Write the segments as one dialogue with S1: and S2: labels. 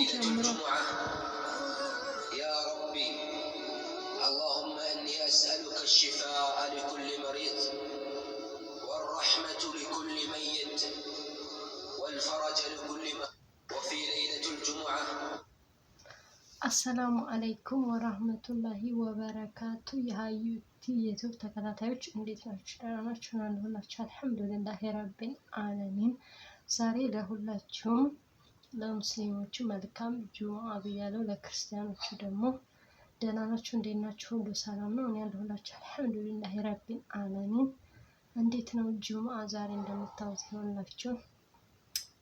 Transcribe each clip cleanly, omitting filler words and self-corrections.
S1: ليلة
S2: ጀምሯል።
S1: الجمعة يا ربي اللهم إني أسألك الشفاء لكل مريض والرحمة لكل ميت والفرج لكل ما وفي ليلة الجمعة
S2: السلام عليكم ورحمة الله وبركاته። የሀዩቲ YouTube ተከታታዮች እንዴት ናችሁ? ደህና ናችሁ? አለሁላችሁ። الحمد لله رب العالمين። ዛሬ ለሁላችሁም ለሙስሊሞቹ መልካም ጁሙአ ብያለሁ። ለክርስቲያኖቹ ደግሞ ደህና ናችሁ? እንዴት ናችሁ? ሁሉ ሰላም ነው? እኔ ያለሁላችሁ الحمد لله رب العالمين። እንዴት ነው ጁሙአ ዛሬ? እንደምታዩት ይሆንላችሁ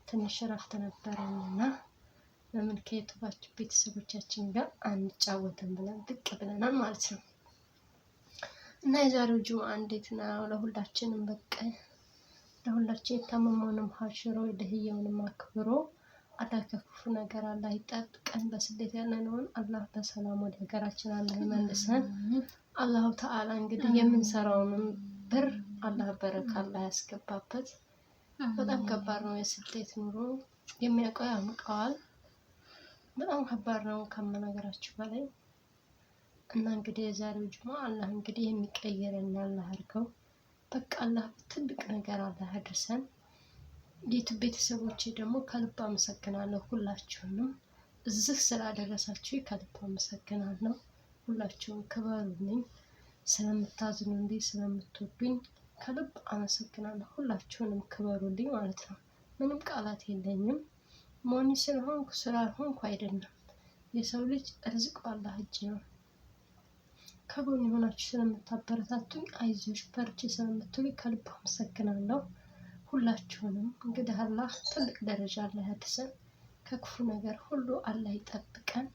S2: ትንሽ እረፍት ነበረንና ለምን ከ YouTube ኣችን ቤተሰቦቻችን ጋር አንጫወትም ብለን ብቅ ብለናል ማለት ነው። እና የዛሬው ጁሙአ እንዴት ነው? ለሁላችንም በቃ ለሁላችን የታመመውንም ሀሽሮ የደህየውንም አክብሮ አላህ ከክፉ ነገር አላህ ይጠብቀን። በስደት ያለነውን አላህ በሰላም ወደ ሀገራችን አላህ ይመልሰን። الله تعالى እንግዲህ የምንሰራውንም ብር አላህ በረካ አላህ ያስገባበት። በጣም ከባድ ነው የስደት ኑሮ፣ የሚያውቀው ያምቀዋል። በጣም ከባድ ነው ከመነገራችሁ በላይ። እና እንግዲህ የዛሬው ጁሙአ አላህ እንግዲህ የሚቀየረን አላህ አድርገው። በቃ አላህ ትልቅ ነገር አላህ ያድርሰን። የ YouTube ቤተሰቦቼ ደግሞ ከልብ አመሰግናለሁ። ሁላችሁንም እዚህ ስላደረሳችሁ ከልብ አመሰግናለሁ። ሁላችሁም ክበሩልኝ፣ ስለምታዝኑልኝ፣ ስለምትወዱኝ ከልብ አመሰግናለሁ። ሁላችሁንም ክበሩልኝ ማለት ነው። ምንም ቃላት የለኝም። ሞኒ ስለሆንኩ ስላልሆንኩ አይደለም። የሰው ልጅ ርዝቅ ባላህ እጅ ነው። ከጎን የሆናችሁ ስለምታበረታቱኝ፣ አይዞሽ በርቺ ስለምትሉኝ ከልብ አመሰግናለሁ። ሁላችሁንም እንግዲህ አላህ ትልቅ ደረጃ አላህ ያድርሰን፣ ከክፉ ነገር ሁሉ አላህ ይጠብቀን።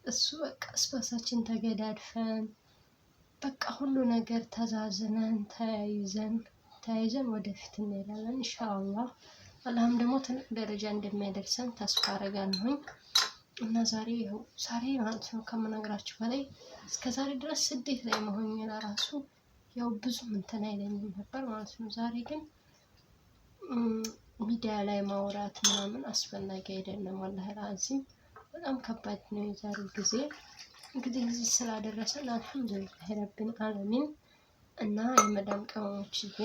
S2: እሱ በቃ እስበሳችን ተገዳድፈን በቃ ሁሉ ነገር ተዛዝነን ተያይዘን ተያይዘን ወደፊት እንሄዳለን ኢንሻአላህ። አላህም ደግሞ ትልቅ ደረጃ እንደሚያደርሰን ተስፋ አረጋለሁኝ። እና ዛሬ ይኸው ዛሬ ማለት ነው ከምነግራችሁ በላይ እስከ ዛሬ ድረስ ስደት ላይ መሆኜ ለራሱ ያው ብዙም እንትን አይለኝም ነበር ማለት ነው። ዛሬ ግን ሚዲያ ላይ ማውራት ምናምን አስፈላጊ አይደለም። والله العظيم በጣም ከባድ ነው የዛሬው ጊዜ። እንግዲህ እዚህ ስላደረሰን الحمد لله رب العالمين። እና የመዳም ቅመሞችዬ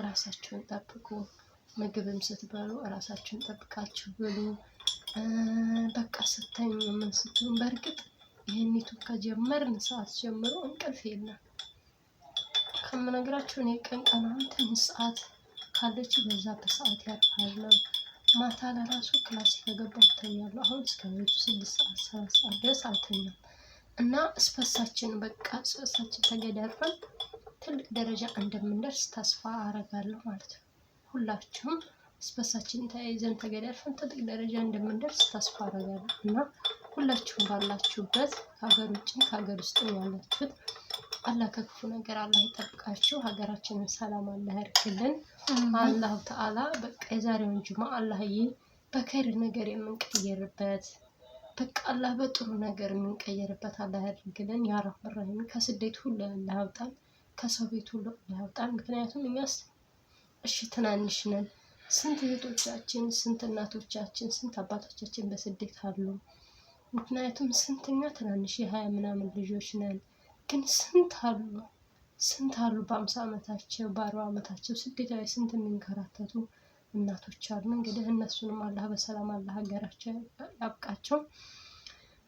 S2: ራሳችሁን ጠብቁ። ምግብም ስትበሉ ራሳችሁን ጠብቃችሁ ብሉ። በቃ ስተኙ ምን ስትሉ፣ በእርግጥ ይህን YouTube ከጀመርን ሰዓት ጀምሮ እንቅልፍ የለም ከምነግራችሁ። እኔ ቀን ቀን አሁን ትንሽ ሰዓት ካለች በዛ በሰዓት ያርፋለሁ። ማታ ለራሱ class ከገባሁ እተኛለሁ። አሁን እስከ ቤቱ 6 ሰዓት 7 ሰዓት ድረስ አልተኛም። እና እስበሳችን በቃ እስበሳችን ተገዳርፈን ትልቅ ደረጃ እንደምንደርስ ተስፋ አረጋለሁ ማለት ነው። ሁላችሁም እስበሳችን ተያይዘን ተገዳርፈን ትልቅ ደረጃ እንደምንደርስ ተስፋ አረጋለሁ። እና ሁላችሁም ባላችሁበት ከሀገር ውጭም ከሀገር ውስጥም ያላችሁት አላህ ከክፉ ነገር አላህ ይጠብቃችሁ። ሀገራችንን ሰላም አላህ ያርግልን። الله تعالى በቃ የዛሬውን ጁማ አላህዬ በኸይር ነገር የምንቀየርበት፣ በቃ አላህ በጥሩ ነገር የምንቀየርበት አላህ ያድርግልን። يا رب الرحيم ከስደት ሁሉ አላህ ያውጣን፣ ከሰው ቤት ሁሉ አላህ ያውጣን። ምክንያቱም እኛስ እሺ ትናንሽ ነን። ስንት እህቶቻችን፣ ስንት እናቶቻችን፣ ስንት አባቶቻችን በስደት አሉ። ምክንያቱም ስንተኛ ትናንሽ የ20 ምናምን ልጆች ነን፣ ግን ስንት አሉ፣ ስንት አሉ በ50 ዓመታቸው በ40 ዓመታቸው ስደት ላይ ስንት የሚንከራተቱ እናቶች አሉ። እንግዲህ እነሱንም አላህ በሰላም አላህ ሀገራቸው ያብቃቸው።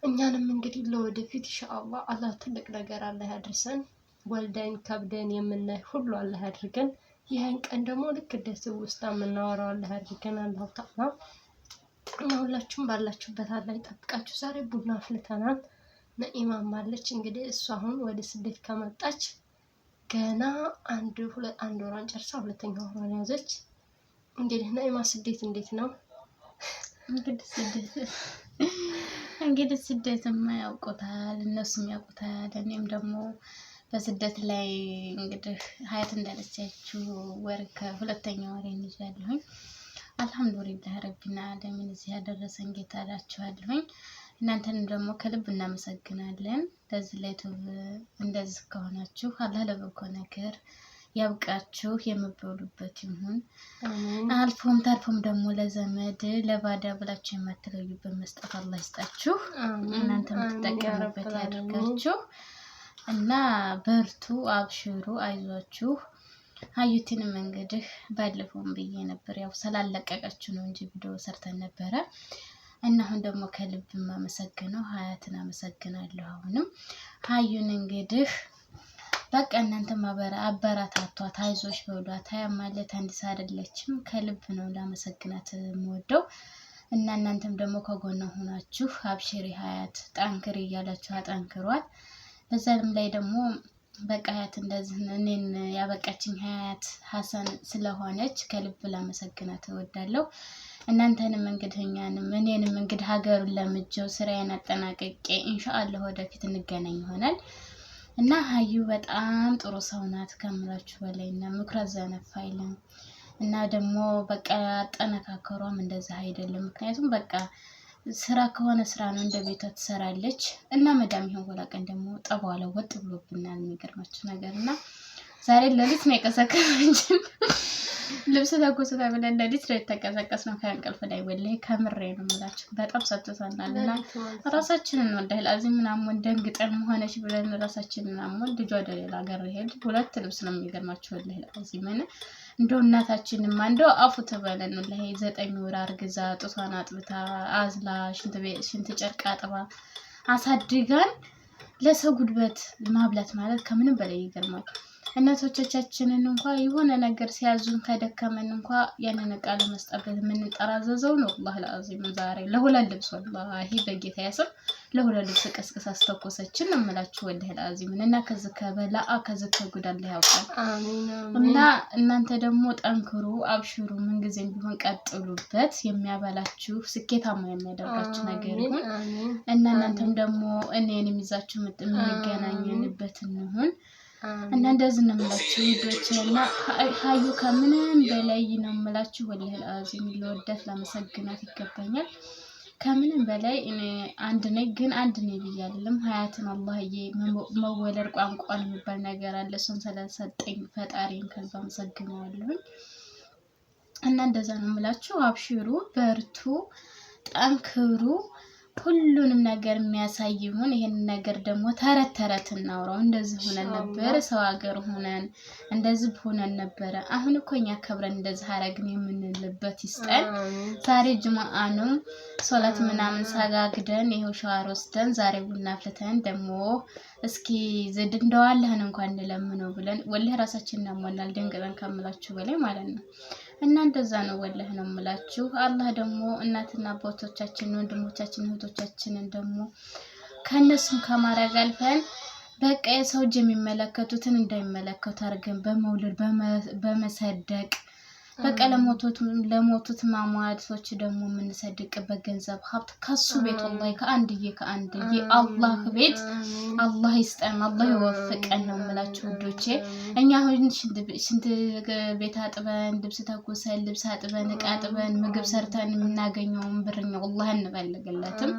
S2: እኛንም እንግዲህ ለወደፊት ኢንሻአላህ አላህ ትልቅ ነገር አላህ ያድርሰን። ወልደን ከብደን የምናይ ሁሉ አላህ ያድርገን። ይህን ቀን ደግሞ ልክ እንደ ትውስታ የምናወራው አላህ ያድርገን። الله تعالى እና ሁላችሁም ባላችሁበት አላህ ይጠብቃችሁ። ዛሬ ቡና አፍልተናል። ነኢማም አለች እንግዲህ እሷ አሁን ወደ ስደት ከመጣች ገና አንድ አንድ ወሯን ጨርሳ ሁለተኛ ወሯን ያዘች። እንግዲህ ነኢማ ስደት እንዴት ነው?
S3: እንግዲህ ስደትማ ያውቁታል፣ እነሱም ያውቁታል። እኔም ደግሞ በስደት ላይ እንግዲህ ሀያት እንዳለቻችሁ ወር ከሁለተኛ ወሬ ይዣለሁኝ። الحمد لله رب العالمين እዚህ ያደረሰን ጌታ እላችኋለሁኝ። እናንተንም ደግሞ ከልብ እናመሰግናለን። ለዚህ ለ YouTube እንደዚህ ከሆናችሁ አላህ ለበጎ ነገር ያብቃችሁ፣ የምበሉበት ይሁን። አልፎም ተርፎም ደግሞ ለዘመድ ለባዳ ብላችሁ የማትለዩበት መስጠት አላህ ይስጣችሁ። እናንተ የምትጠቀሙበት ያድርጋችሁ እና በርቱ፣ አብሽሩ፣ አይዟችሁ። ሀዩቲንም እንግዲህ ባለፈውም ብዬ ነበር፣ ያው ስላለቀቀችው ነው እንጂ ቪዲዮ ሰርተን ነበረ እና አሁን ደግሞ ከልብ የማመሰግነው ሀያትን አመሰግናለሁ። አሁንም ሀዩን እንግዲህ በቃ እናንተ አበረታቷት፣ አይዞሽ በሏት። ሀያ ማለት አንድ ሰው አይደለችም። ከልብ ነው ላመሰግናት የምወደው እና እናንተም ደግሞ ከጎኗ ሆናችሁ አብሽሪ ሀያት ጠንክሪ እያላችሁ አጠንክሯት። በዛም ላይ ደግሞ በቃ ሀያት እንደዚህ እኔን ያበቃችኝ ሀያት ሀሰን ስለሆነች ከልብ ላመሰግናት እወዳለሁ። እናንተንም እንግዲህ እኛንም እኔንም እንግዲህ ሀገሩን ለምጄው ስራዬን አጠናቅቄ ኢንሻአላህ ወደፊት እንገናኝ ይሆናል እና ሀዩ በጣም ጥሩ ሰው ናት ከምላችሁ በላይ እና ምክሯ ዘነፍ አይልም እና ደግሞ በቃ አጠነካከሯም እንደዛ አይደለም። ምክንያቱም በቃ ስራ ከሆነ ስራ ነው፣ እንደ ቤቷ ትሰራለች። እና መዳም ይሆን ወላ ቀን ደግሞ ጠቧ ለወጥ ብሎብናል። የሚገርማችሁ ነገር እና ዛሬ ሌሊት ነው የቀሰቀሰችን። ልብስ ተኩስ ብለን ሌሊት ነው የተቀሰቀስነው ከእንቅልፍ ላይ። ወላሂ ከምሬ ነው የምላችሁ በጣም ሰጥቶናል። እና ራሳችንን ወላሂ ላዚም ምናምን ደንግጠን ሆነች ብለን ራሳችንን ምናምን ልጇ ወደ ሌላ ሀገር ሄድ ሁለት ልብስ ነው የሚገርማችሁ ወላሂ ላዚም እንደው እናታችንማ እንደው አፉ ትበለን ወላሂ 9 ወር አርግዛ ጡቷን አጥብታ አዝላ ሽንት ጨርቅ አጥባ አሳድጋን ለሰው ጉልበት ማብላት ማለት ከምንም በላይ ይገርማል። እናቶቻችንን እንኳ የሆነ ነገር ሲያዙን ከደከመን እንኳ ያንን እቃ ለመስጠበት የምንጠራዘዘው ነው። ወላሂ ለአዚም ዛሬ ለሁለት ልብስ ወላሂ በጌታ ያስብ ለሁለት ልብስ ቀስቅሳ አስተኮሰችን ነው የምላችሁ። ወላሂ ለአዚም እና ከዚህ ከበላአ ከዚህ ከጉድ አላህ ያውጣል። እና እናንተ ደግሞ ጠንክሩ፣ አብሽሩ፣ ምንጊዜም ቢሆን ቀጥሉበት። የሚያበላችሁ ስኬታማ የሚያደርጋችሁ ነገር ይሁን እና እናንተም ደግሞ እኔን ይዛችሁ የምንገናኝንበት እንሁን። እና እንደዚህ ነው የምላችሁ ውዶቼ። እና ሀዩ ከምንም በላይ ነው የምላችሁ። ወላሂ አልዓዚም ለወዳት ላመሰግናት ይገባኛል። ከምንም በላይ እኔ አንድ ነኝ፣ ግን አንድ ነኝ ብዬ አይደለም። ሀያትን አላህዬ መወለድ ቋንቋን የሚባል ነገር አለ። እሱን ስለሰጠኝ ፈጣሪን ከልብ አመሰግነዋለሁኝ። እና እንደዛ ነው የምላችሁ። አብሽሩ፣ በርቱ፣ ጠንክሩ። ሁሉንም ነገር የሚያሳይ ይሁን። ይሄን ነገር ደግሞ ተረት ተረት እናውራው። እንደዚህ ሆነን ነበረ፣ ሰው ሀገር ሆነን እንደዚህ ሆነን ነበረ። አሁን እኮ እኛ ከብረን እንደዚህ አረግን የምንልበት ይስጠን። ዛሬ ጁምአ ነው። ሶላት ምናምን ሰጋግደን ይኸው ሸዋር ወስደን ዛሬ ቡና አፍልተን ደግሞ እስኪ ዝድ እንደዋለህን እንኳን እንለምነው ብለን ወላሂ ራሳችንን አሞናል። ደንግጠን ከምላችሁ በላይ ማለት ነው። እና እንደዛ ነው ወላሂ ነው የምላችሁ። አላህ ደግሞ እናትና አባቶቻችንን ወንድሞቻችንን እህቶቻችንን ደግሞ ከእነሱም ከማድረግ አልፈን በቃ የሰው እጅ የሚመለከቱትን እንዳይመለከቱ አድርገን በመውለድ በመሰደቅ በቃ ለሞቱት ማሟቶች ደግሞ የምንሰድቅበት ገንዘብ ሀብት ከሱ ቤት ወላሂ ከአንድዬ ከአንድዬ አላህ ቤት አላህ ይስጠን፣ አላህ ይወፍቀን ነው የምላችሁ ውዶቼ። እኛ አሁን ሽንት ቤት አጥበን ልብስ ተኩሰን ልብስ አጥበን እቃ አጥበን ምግብ ሰርተን የምናገኘውን ብር እኛ ወላሂ አንፈልግለትም።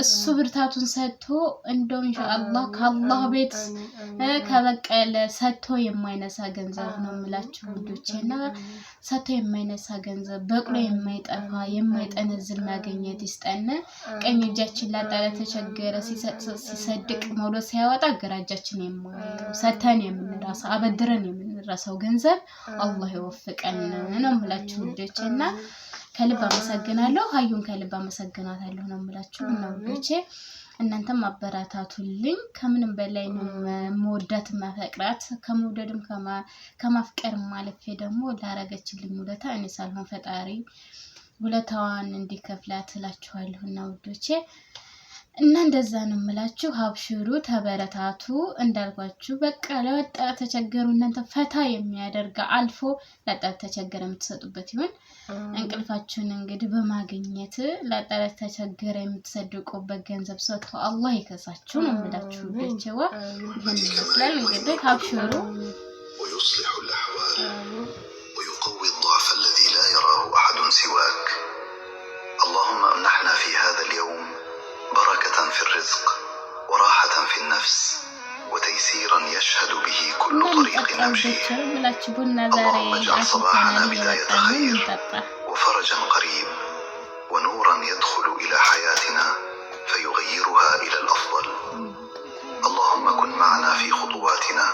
S3: እሱ ብርታቱን ሰጥቶ እንደው ኢንሻአላህ ከአላህ ቤት ከበቀለ ሰጥቶ የማይነሳ ገንዘብ ነው የምላችሁ ውዶቼ። እና ሰጥቶ የማይነሳ ገንዘብ በቅሎ የማይጠፋ የማይጠነዝል ማግኘት ይስጠን። ቀኝ እጃችን ላጣ ለተቸገረ ሲሰድቅ መውሎ ሲያወጣ ግራ እጃችን የማየው ሰተን የምንራሳው አበድረን የምንራሳው ገንዘብ አላህ ይወፍቀን ነው የምላችሁ ውዶቼ። እና ከልብ አመሰግናለሁ። ሀዩን ከልብ አመሰግናታለሁ ነው የምላችሁ እና ውዶቼ እናንተም አበረታቱልኝ። ከምንም በላይ ነው መወዳት ማፈቅራት። ከመውደድም ከማፍቀርም አልፌ ደግሞ ላረገችልኝ ውለታ እኔ ሳልሆን ፈጣሪ ውለታዋን እንዲከፍላት እላችኋለሁ እና ውዶቼ እና እንደዛ ነው የምላችሁ። አብሽሩ፣ ተበረታቱ። እንዳልኳችሁ በቃ ለወጣ ተቸገሩ እናንተ ፈታ የሚያደርግ አልፎ ለወጣ ተቸገረ የምትሰጡበት ይሁን። እንቅልፋችሁን እንግዲህ በማግኘት ለወጣ ተቸገረ የምትሰድቁበት ገንዘብ ሰጥቶ አላህ ይከሳችሁ ነው የምላችሁ ውዶቼዋ። ይህን ይመስላል እንግዲህ አብሽሩ።
S4: ويصلح الأحوال ويقوي الضعف الذي لا يراه أحد سواك. اللهم امنحنا في هذا اليوم بركة في الرزق وراحة في النفس وتيسيرا يشهد به كل
S3: እና
S4: طريق
S3: እንጠጣ
S4: نمشيه.
S3: ውዶች ብላችሁ ቡና ዛሬ
S4: اللهم اجعل صباحنا
S3: አፍልተናል፣
S4: بداية
S3: እየጠጣን ነው።
S4: خير
S3: እንጠጣ።
S4: وفرجا قريب ونورا يدخل إلى حياتنا فيغيرها إلى الأفضل. اللهم كن معنا في خطواتنا